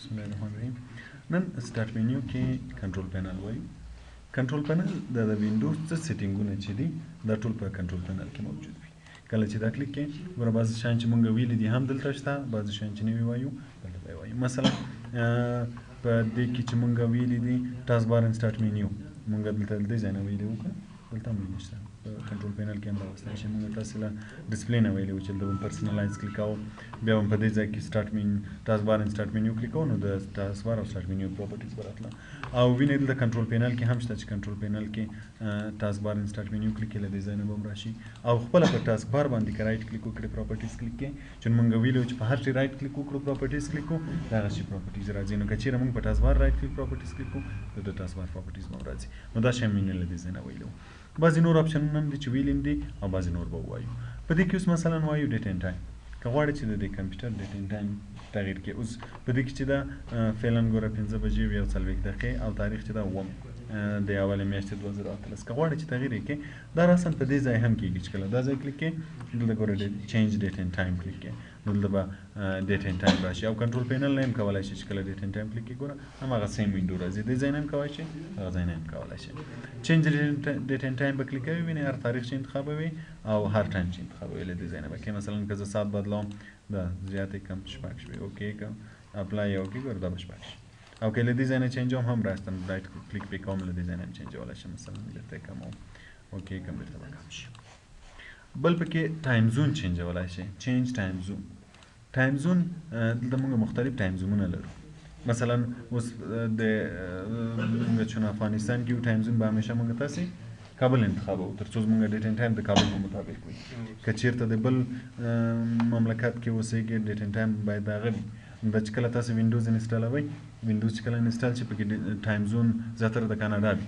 بسم الله الرحمن الرحیم. نن start menu کې control panel وایو. control panel د وینډوز څه setting ونه چې دي دا ټول په control panel کې موجود وي. کله چې دا کلیک کې ګوره بعضې شیان چې مونږ ویلي دي هم دلته شته، بعضې شیان چې نوي وایو دلته به یې وایو. مثلا په دې کې چې مونږ ویلي دي taskbar and start menu، مونږ دلته دې ځای نه ویلي وو که دلته هم ویلي شته. په control panel کې هم راوستلی شي. مونږ تاسې له display نه ویلي وو چې دلته به personalize کلیک کوو، بیا به په دې ځای کې start menu taskbar and start menu کلیک کوو، نو د taskbar او start menu properties به راتله. او وینئ دلته control panel کې هم شته چې control panel کې taskbar and start menu کلیک کړئ، له دې ځای نه به هم راشي. او خپله په taskbar باندې که right click وکړئ properties کلیک کړئ، چې مونږ ویلي وو چې په هر شي right click وکړو properties کلیک کړو دغه شي properties راځي. نو که چېرې مونږ په taskbar right click properties کلیک کړو د taskbar properties به هم راځي. نو دا شی مې له دې ځای نه ویلي وو. بعضې نور option ونه هم دي چې ویلي هم دي او بعضې نور به ووایو. په دې کې اوس مثلا وایو date and time. که غواړئ چې د دې کمپیوټر date and time تغییر کړي، اوس په دې کې چې دا فعلا ګوره 5 بجې وي او 40 دقیقې او تاریخ چې دا اووم د اولې میاشتې 2018، که غواړئ چې تغییر یې کړي دا راساً په دې ځای هم کېږي چې کله دا ځای کلیک کړي دلته ګوره change date and time کلیک کړي، نو دلته به date and time راشي. او control panel نه هم کولی شي چې کله date and time کلیک کړي ګوره هماغه same window راځي. دې ځای نه هم کولی شي، هغه ځای نه هم کولی شي. change date and time به کلیک کوي، وینئ هر تاریخ چې انتخابوي او هر time چې انتخابوي له دې ځای نه به کوي. مثلا که زه ساعت بدلوم دا زیات یې کم شپږ شوې، okay کم apply okay ګوره دا به شپږ شي. او که له دې ځای نه change وم هم راستم right click پې کوم له دې ځای نه هم change ولی شم. مثلا بیرته یې کموم okay کم بیرته به کم شي. بل پکې time zone change ولای شي، change time zone. time zone دلته موږ مختلف time zone ونه لرو. مثلا اوس د موږ چون افغانستان کې یو time zone به همیشه موږ تاسې کابل انتخابوو تر څو زموږ date and time د کابل په مطابق وي. که چېرته د بل مملکت کې اوسېږئ date and time باید د هغه وي. دا چې کله تاسې وینډوز install وئ، وینډوز چې کله install شي پکې time zone زیاتره د کاناډا وي،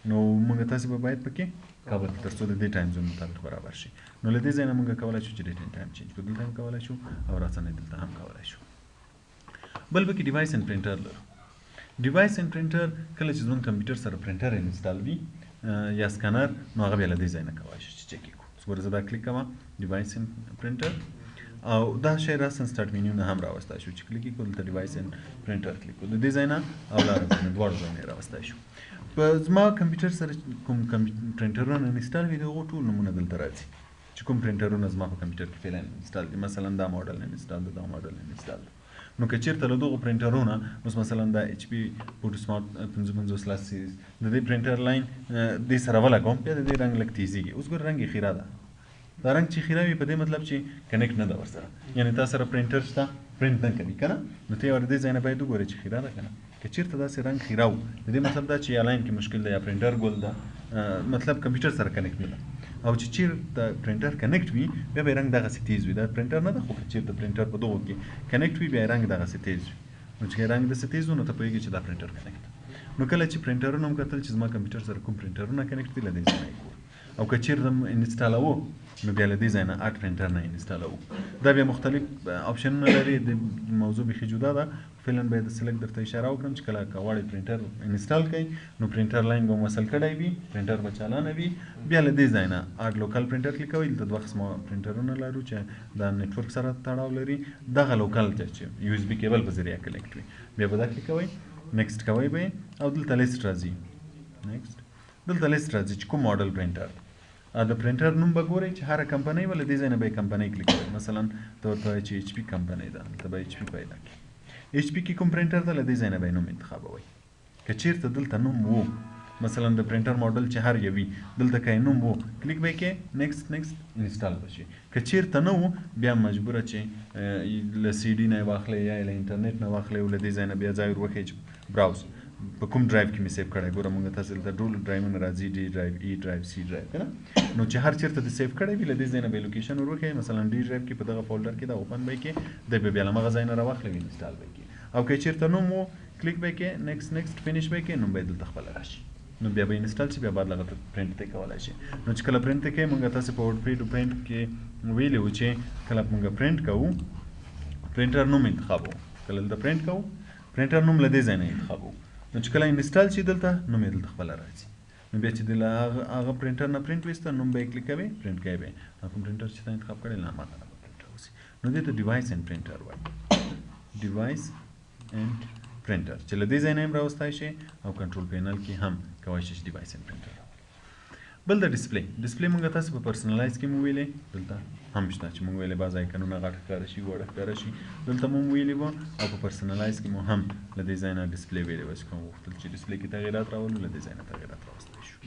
نو موږ تاسې به باید پکې کابل تر څو د دې time zone مطابق برابر شي. نو له دې ځای نه موږ کولی شو چې date and time change کړو، دلته هم کولی شو او راسنه دلته هم کولی شو. بل پکې device and printer لرو. device and printer کله چې زموږ کمپیوټر سره printer install وي یا scanner، نو هغه بیا له دې ځای نه کولی شو چې چک یې کړو. اوس ګوره زه دا کلیک کوم device and printer، او دا شی راساً start menu نه هم راوستی شو چې کلیک یې کړو دلته device and printer کلیک کړو، د دې ځای نه او له هغه ځای نه دواړو ځایونه یې راوستی شو. په زما کمپیوټر سره کوم printer ونه install وي د هغو ټول نومونه دلته راځي چې کوم printer ونه زما په کمپیوټر کې فعلا install دي. مثلا دا ماډل install ده، دا ماډل install ده. نو که چېرته له دغو printer ونه اوس مثلا دا HP Photosmart 55 لاس series د دې printer line دې سره ولګوم بیا د دې رنګ لږ تیزېږي. اوس ګوره رنګ یې خیره ده، دا رنګ چې خیره وي په دې مطلب چې connect نه ده ورسره، یعنې تا سره پرنټر شته پرنټ نه کوي که نه، نو ته یې ور دې ځای نه باید وګورې چې خیره ده که نه. که چېرته داسې رنګ خیره و د دې مطلب دا چې یا line کې مشکل ده یا پرنټر ګل ده، مطلب کمپیوټر سره connect نه ده. او چې چېرته پرنټر connect وي بیا به یې رنګ دغسې تیز وي. دا پرنټر نه ده خو که چېرته پرنټر په دغو کې connect وي بیا یې رنګ دغسې تیز وي. نو چې رنګ داسې تیز و نو ته پوهېږې چې دا پرنټر connect ده. نو کله چې پرنټرونه هم کتل چې زما کمپیوټر سره کوم پرنټرونه connect دي له دې ځای نه یې ګورو. او که چېرته install وو نو بیا له دې ځای نه add printer نه install وو. دا بیا مختلف option ونه لري، د موضوع بیخي جدا ده. فعلا باید select درته اشاره وکړم چې کله که غواړئ پرنټر install کړئ نو printer line به مو وصل کړی وي، پرنټر به چالانه وي. بیا له دې ځای نه add local printer کلیک کوئ. دلته دوه قسمه پرنټرونه لرو چې دا network سره تړاو لري، دغه local چې USB cable په ذریعه connect وي، بیا به دا کلیک کوئ، next کوئ به یې، او دلته لیست راځي. next دلته لیست راځي چې کوم ماډل پرنټر دی. د پرنټر نوم به ګورئ چې هره کمپنۍ به له دې ځای نه به یې کمپنۍ کلیک کوئ. مثلا ته ورته وایې چې HP کمپنۍ ده، دلته به HP پیدا کړي. HP کې کوم پرنټر ده له دې ځای نه به یې نوم انتخابوئ. که چېرته دلته نوم وو، مثلا د پرنټر ماډل چې هر یو وي دلته که یې نوم وو کلیک به یې کړې، next next install به شي. که چېرته نه وو بیا مجبوره چې له CD نه یې واخلئ یا یې له انټرنیټ نه واخلئ او له دې ځای نه بیا ځای ور وښیئ چې browse په کوم ډرایو کې مې save کړی. ګوره موږ تاسې دلته ټول ډرایوونه راځي، D drive، E drive، C drive که نه، نو چې هر چېرته دې save کړی وي له دې ځای نه به یې location ور وښیئ. مثلا D drive کې په دغه folder کې دا open به یې کړې، دی به بیا له هماغه ځای نه راواخلې او install به یې کړې. او که چېرته نوم و کلیک به یې کړې، next next finish به یې کړې، نوم به یې دلته خپله راشي. نو بیا به install شي، بیا بعد له هغه پرنټ ته کولی شي. نو چې کله پرنټ ته کوي موږ تاسې په WordPad Paint کې ویلي وو چې کله موږ پرنټ کوو پرنټر نوم انتخابوو. کله دلته پرنټ کوو پرنټر نوم له دې ځای نه انتخابوو. نو چې کله install شي دلته نوم یې دلته خپله راځي. نو بیا چې د له هغه پرنټر نه پرنټ ویسته نوم به یې کلیک کوې پرنټ کوي به یې، کوم پرنټر چې تا انتخاب کړی له هماغه نه به پرنټ راوځي. نو دې ته device and printer وایي. device and printer چې له دې ځای نه هم راوستی شي او control panel کې هم کوای شي چې device and printer راولي. بل د display، display مونږ تاسو په personalize کې مو ویلې، دلته هم شته چې مونږ ویلې بعضې آیکنونه غټ ښکاره شي، وړه ښکاره شي، دلته مو ویلي وو او په personalize کې مو هم له دې ځای نه display ویلې وه چې کوم غوښتل چې display کې تغیرات راولو، له دې ځای نه تغیرات راوستلی شو.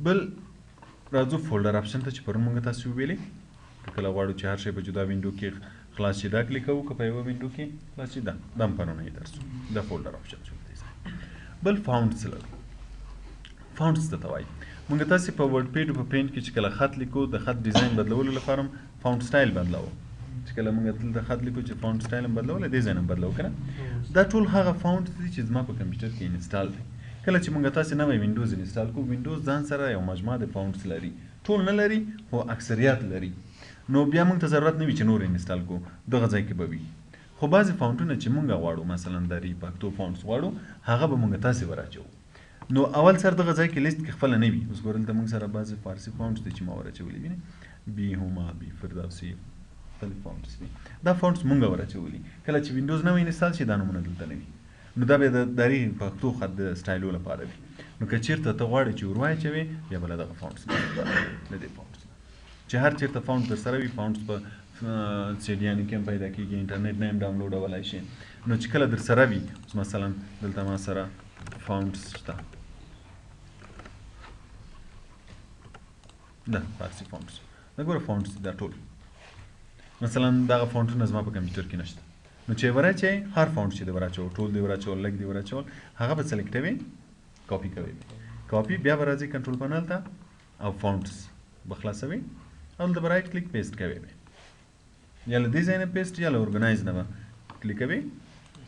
بل راځو folder option ته چې پرون مونږ تاسو ویلې، که کله غواړو چې هر شی په جدا window کې خلاص شي دا کلیک کوو، که په یوه window کې خلاص شي دا هم پرونی درس و، دا folder option شو دې ځای. بل fonts لرو. fonts څه ته وایي؟ مونږ تاسې په WordPad او په Paint کې چې کله خط لیکو د خط design بدلولو لپاره هم font style بدلوو، چې کله مونږ دلته خط لیکو چې font style هم بدلولی دې ځای نه هم بدلوو که نه. دا ټول هغه font دي چې زما په کمپیوټر کې install دی. کله چې مونږ تاسې نوی Windows install کوو، Windows ځان سره یو مجموعه د fonts لري، ټول نه لري خو اکثریت لري، نو بیا مونږ ته ضرورت نه وي چې نور install کوو، دغه ځای کې به وي. خو بعضې فونټونه چې مونږ غواړو، مثلا دري پښتو fonts غواړو، هغه به مونږ تاسې وراچوو. نو اول سر دغه ځای کې لیست کې خپله نه وي. اوس ګوره دلته مونږ سره بعضې فارسي fonts دي چې ما وراچولي، وینې بي هما بي فردوسي مختلف fonts دي، دا fonts مونږ وراچولي. کله چې Windows نوی install شي دا نومونه دلته نه وي، نو دا بیا د دري پښتو خط د سټایلو لپاره وي. نو که چېرته ته غواړې چې ور واچوې بیا به له دغه fonts نه، له دې fonts نه چې هر چېرته font در سره وي، fonts په سیډیانو کې هم پیدا کېږي، انټرنیټ نه هم ډاونلوډولای شي. نو چې کله در سره وي، اوس مثلا دلته ما سره fonts شته، دا فارسي fonts، دا ګوره fonts دا ټول، مثلا دغه فونټونه زما په کمپیوټر کې نشته، نو چې وراچوې هر font چې دی وراچول، ټول دی وراچول، لږ دی وراچول، هغه به سلیکټوي، کاپي کوي، کاپي بیا به راځي control panel ته او fonts به خلاصوي او دلته به right click paste کوي، یا له دې ځای نه paste یا له organize نه به کلیک کوي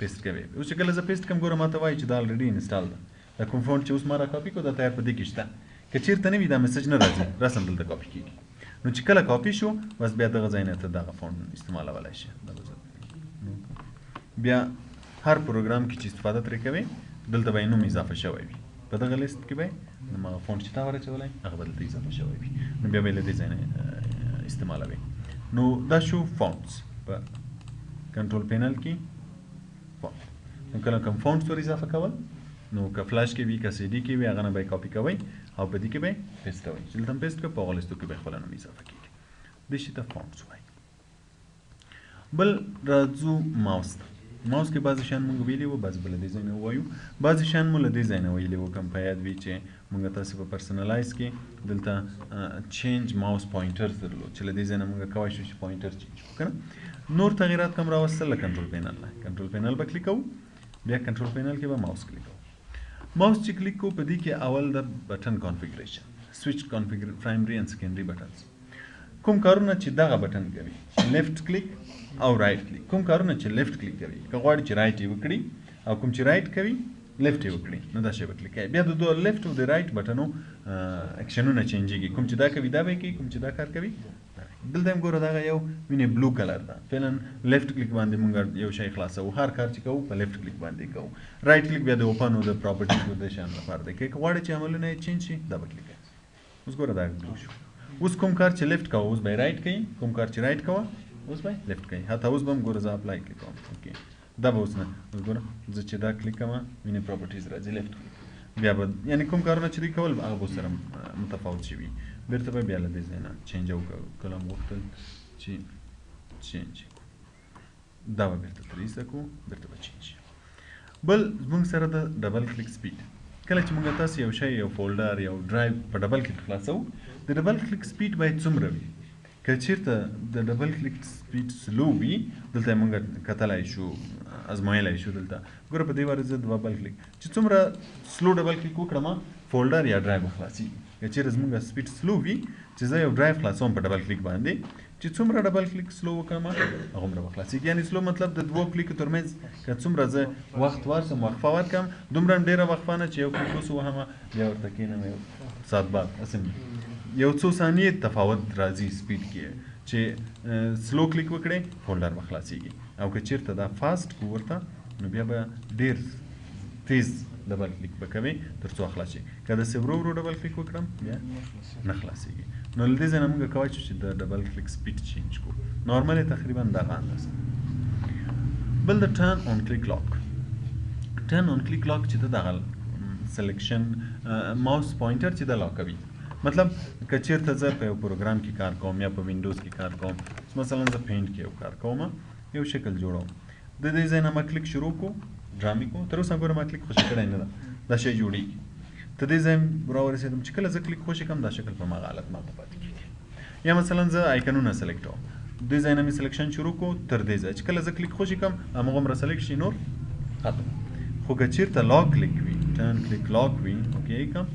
paste کوي. اوس چې کله زه paste کوم ګوره ماته وایي چې دا already install ده، دا کوم font چې اوس ما را کاپي کړو دا تیار په دې کې شته، که چېرته نه وي دا message نه راځي، رسم دلته کاپي کېږي. نو چې کله کاپي شو بس بیا دغه ځای نه ته دغه font استعمالولی شې. بیا هر پروګرام کې چې استفاده ترې کوې دلته به یې نوم اضافه شوی وي، په دغه لیست کې به یې هغه font چې تا وراچولی هغه به دلته اضافه شوی وي، نو بیا به یې له دې ځای نه استعمالوې. نو دا شو fonts په control panel کې font. نو کله کوم fonts ور اضافه کول، نو که فلش کې وي که سي ډي کې وي هغه نه به یې کاپي کوئ او په دې کې به یې paste کوئ، چې دلته هم paste کړئ په هغو لیستو کې به یې خپله نوم اضافه کېږي. دې شي ته fonts وایي. بل راځو ماوس ته. ماوس کې بعضې شیان مونږ ویلي وو، بعضې به له دې ځای نه ووایو، بعضې شیان مو له دې ځای نه ویلي وو. کوم په یاد وي چې مونږ تاسې په personalize کې دلته change mouse pointers درلود، چې له دې ځای نه مونږ کوی شو چې pointer change کړو که نه. نور تغیرات کوم راوستل له control panel نه، control panel به کلیک کوو، بیا control panel کې به ماوس کلیک کوو. ماوس چې کلیک کوو په دې کې اول د button configuration، switch primary and secondary buttons، کوم کارونه چې دغه button کوي، left click او right click، کوم کارونه چې left click کوي، که غواړي چې right یې وکړي او کوم چې right کوي left یې وکړي، نو دا شی به کلیک کوي. بیا د دوه left او د right بټنو اکشنونه چینجیږي، کوم چې دا کوي دا به یې کوي، کوم چې دا کار کوي. دلته هم ګوره دغه یو وینې blue color ده، فعلا left click باندې مونږ یو شی خلاصوو، هر کار چې کوو په left click باندې کوو. right click بیا د open او د properties او د شیانو لپاره دی، که غواړي چې عملونه یې change شي دا به کلیک کوي. اوس ګوره دا blue شو. اوس کوم کار چې left کوه اوس به یې right کوي، کوم کار چې right کوه اوس به یې left کوي. حتی اوس به هم ګوره زه apply کلیک کوم، okay دا به اوس نه، اوس ګوره زه چې دا کلیک کوم وینې properties راځي left click، بیا به یعنې کوم کارونه چې دوی کول هغه به سره متفاوت شي وي. بیرته به بیا له دې ځای نه change وکړو، کله هم غوښتل چې change کړو دا به بیرته ترې ایسته کړو، بیرته به change شي. بل زموږ سره د double click speed، کله چې موږ تاسو یو شی یو folder یو ډرایو په double click خلاصوو، د double click speed باید څومره وي؟ که چېرته د double click speed slow وي، دلته موږ کتلای شو ازمایلی شو. دلته ګوره په دې واره زه double click چې څومره slow double click وکړم folder یا ډرایو خلاصېږي. که چېرې زموږ speed slow وي چې زه یو ډرایو خلاصوم په double click باندې، چې څومره double click slow وکړم هغومره به خلاصېږي. یعنې slow مطلب د دوو کلیکو ترمنځ که څومره زه وخت ورکړم وقفه ورکړم، دومره هم ډېره وقفه نه چې یو کلیک اوس ووهم بیا ورته کښېنم یو ساعت بعد، هسې یو څو ثانیې تفاوت راځي speed کې. چې slow click وکړې folder به خلاصېږي، او که چېرته دا fast کو ورته نو بیا به ډېر تیز double click به کوې تر څو خلاص شي. که داسې ورو ورو double click وکړم بیا نه خلاصېږي. نو له دې ځای نه موږ کوای شو چې د double click speed change کړو. normal یې تقریبا دغه اندازه. بل د turn on click lock. Turn on click lock چې دغه selection mouse pointer چې دا lock کوي، مطلب که چیرته زه په یو پروګرام کې کار کوم یا په وینډوز کې کار کوم، مثلا زه Paint کې یو کار کوم، یو شکل جوړوم، د دې ځای نه ما کلیک شروع کو، draw مې کو، تر اوسه ګوره ما کلیک خوشې کړی نه ده، دا شی جوړېږي. تر دې ځای راورسېدم چې کله زه کلیک خوشې کړم دا شکل په هماغه حالت ماته پاتې کېږي. یا مثلا زه آیکنونه select کوم، دې ځای نه مې selection شروع کو تر دې ځای چې کله زه کلیک خوشې کړم همغومره select شي، نور ختم. خو که چیرته lock click وي، turn click lock وي، okay کوم،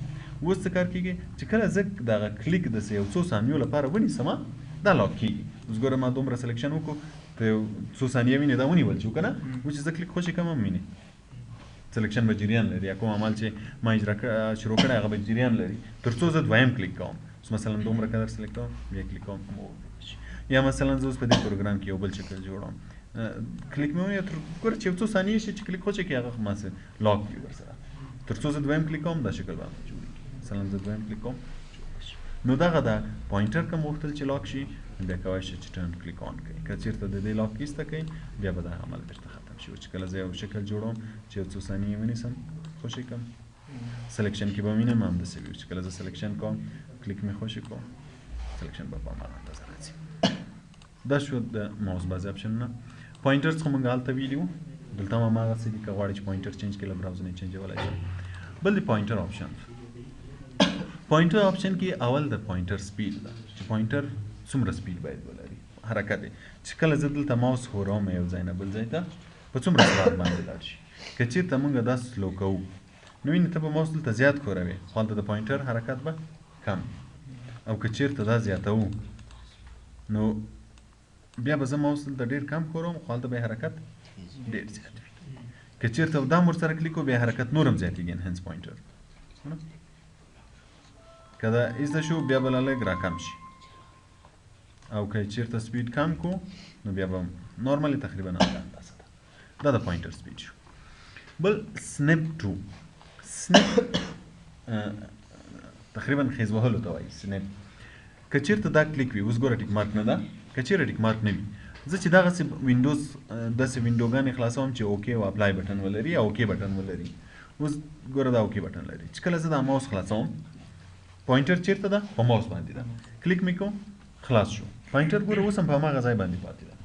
اوس څه کار کېږي چې کله زه دغه کلیک داسې یو څو ثانیو لپاره ونیسم دا lock کېږي. اوس ګوره ما دومره selection وکړو، ته یو څو ثانیې وینې دا ونیول شو که نه، اوس چې زه کلیک خوشې کړم هم وینې selection به جریان لري، یا کوم عمل چې ما اجرا شروع کړی هغه به جریان لري تر څو زه دویم کلیک کوم. اوس مثلا دومره قدر select کوم، بیا کلیک کوم. یا مثلا زه اوس په دې پروګرام کې یو بل شکل جوړوم، کلیک مې ونیو، تر ګوره چې یو څو ثانیې شي چې کلیک خوشې کړي هغه ما سه lock وي ورسره، تر څو زه دویم کلیک کوم دا شکل به جوړېږي. مثلا زه دویم کلیک کوم جوړ شي. نو دغه د pointer کوم غوښتل چې lock شي، بیا کولی شي چې turn click on کړئ. که چېرته د دې lock ایسته کړئ بیا به دا عمل بیرته ختم شي. چې کله زه یو شکل جوړوم چې یو څو ثانیې ونیسم خوشې کړم، selection کې به وینم همداسې وي. چې کله زه selection کوم کلیک مې خوشې کوم، selection به په هماغه اندازه راځي. دا شو د ماوس بعضې آپشنونه. pointers خو موږ هلته ویلي وو، دلته هم هماغسې دي، که غواړئ چې pointer change کړئ له browse نه یې چینجولی شئ. بل د pointer option. Pointer option کې اول د pointer speed ده، چې pointer څومره speed باید ولري حرکت یې. چې کله زه دلته ماوس ښوروم یو ځای نه بل ځای ته په څومره سرعت باندې لاړ شي. که چېرته موږ دا slow کوو نو وینې ته به ماوس دلته زیات ښوروې، خو هلته د pointer حرکت به کم، او که چېرته دا زیاتوو نو بیا به زه ماوس دلته ډېر کم ښوروم، خو هلته به یې حرکت ډېر زیات وي. که چېرته دا هم ورسره کلیک کړو بیا حرکت نور هم زیاتېږي، enhance pointer. که دا ایسته شو بیا به لږ راکم شي، او که چېرته speed کم کو نو بیا به normally تقریبا همدا اندازه ده. دا د pointer speed شو. بل snip to. Snip تقریبا خیز وهلو ته وایي snip. که چېرته دا کلیک وي، اوس ګوره tick mark نه ده، که چېرې tick mark نه وي، زه چې دغسې وینډوز داسې وینډوګانې خلاصوم چې okay او apply button ولري او okay button ولري. اوس ګوره دا okay button لري، چې کله زه دا ماوس خلاصوم pointer چېرته ده؟ په ماوس باندې ده، کلیک مې کوم خلاص شو، pointer ګوره اوس هم په هماغه ځای باندې پاتې ده.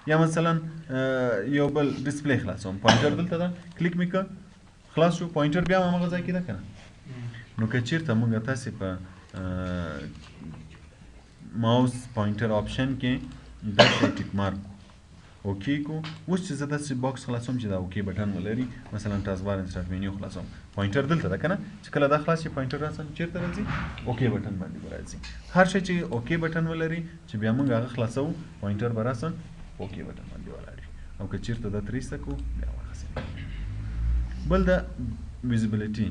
یا مثلا یو بل display خلاصوم، pointer دلته ده، کلیک مې کړ خلاص شو، pointer بیا هم هماغه ځای کې ده که نه. نو که چېرته موږ تاسې په mouse pointer option کې دا شی tick mark okay کو، اوس چې زه داسې box خلاصوم چې دا okay button ولري، مثلا taskbar insert menu خلاصوم، pointer دلته ده که نه، چې کله دا خلاص شي pointer راسم چېرته راځي؟ okay button باندې به راځي. هر شی چې okay button ولري چې بیا موږ هغه خلاصوو pointer به راسم okay button باندې ولاړ وي، او که چېرته دا ترې ایسته کړو بیا هماغسې. بل د visibility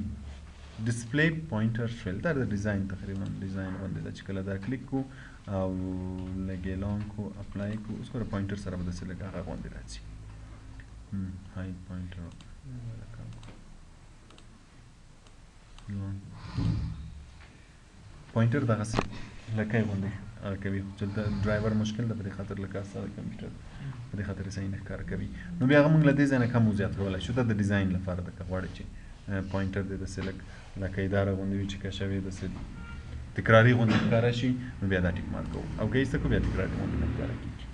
display pointer fill، دا د design تقریبا design غوندې ده چې کله دا کلیک کو او لږ اعلان کو apply کو، اوس ګوره pointer سره به داسې لږ هغه غوندې راځي. Hide pointer pointer دغسې لکۍ غوندې هغه کوي، خو چې دلته ډرایور مشکل ده په دې خاطر لکه ستا د کمپیوټر په دې خاطر یې صحیح نه ښکاره کوي. نو بیا هغه موږ له دې ځای نه کم او زیات کولی شو. دا د design لپاره ده، که غواړې چې pointer دې داسې لږ لکۍ داره غوندې وي چې کشوې داسې تکراري غوندې ښکاره شي، نو بیا دا tick mark کوو، او که ایسته کوو بیا تکراري غوندې نه ښکاره کېږي.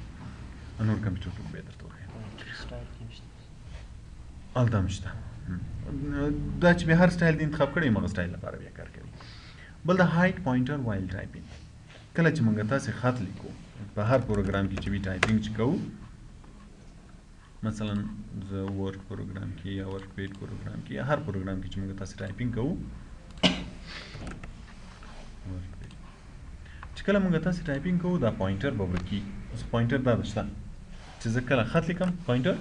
نور کمپیوټر ټول بیا درته وښیم. هلته هم شته. دا چې بیا هر سټایل دې انتخاب کړی هماغه سټایل لپاره بیا کار کوي. بل د hide pointer while typing، کله چې موږ تاسې خط لیکو په هر پروګرام کې چې وي typing چې کوو، مثلا زه Word پروګرام کې یا WordPad پروګرام کې یا هر پروګرام کې چې موږ تاسې typing کوو، چې کله موږ تاسې typing کوو دا pointer به ورک کېږي. اوس pointer دا شته چې زه کله خط لیکم pointer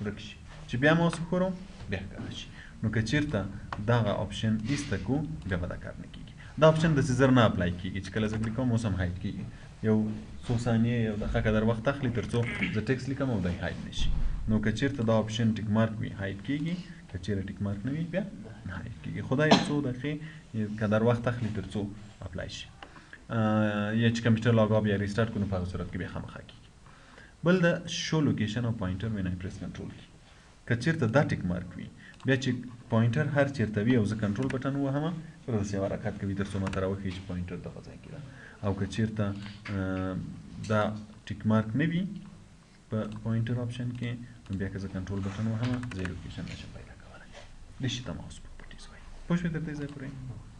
ورک شي، چې بیا ماوس وښوروم بیا ښکاره شي. نو که چېرته دغه option ایسته کو بیا به دا کار نه کېږي. دا option داسې زر نه apply کېږي، چې کله زه کلیک کوم اوس هم hide کېږي، یو څو ثانیې یو دقیقه قدر وخت اخلي تر څو زه text لیکم او دی hide نه شي. نو که چېرته دا option tick mark وي hide کېږي، که چېرې tick mark نه وي بیا نه hide کېږي. خو دا یو څو دقیقې قدر وخت اخلي تر څو apply شي، یا چې کمپیوټر log off یا restart کړو په هغه صورت کې بیا خامخا کېږي. بل د show location of pointer when I press control key، که چیرته دا tick mark وي، بیا چې pointer هر چیرته وي او زه control button ووهم، داسې یو حرکت کوي تر څو ماته راوښیي چې pointer دغه ځای کې ده. او که چیرته دا tick mark نه وي په pointer option کې، نو بیا که زه control button وهم، زه یې location نشم پیدا کولی. دې شي ته mouse properties وایي. پوه شوې تر دې ځای پورې؟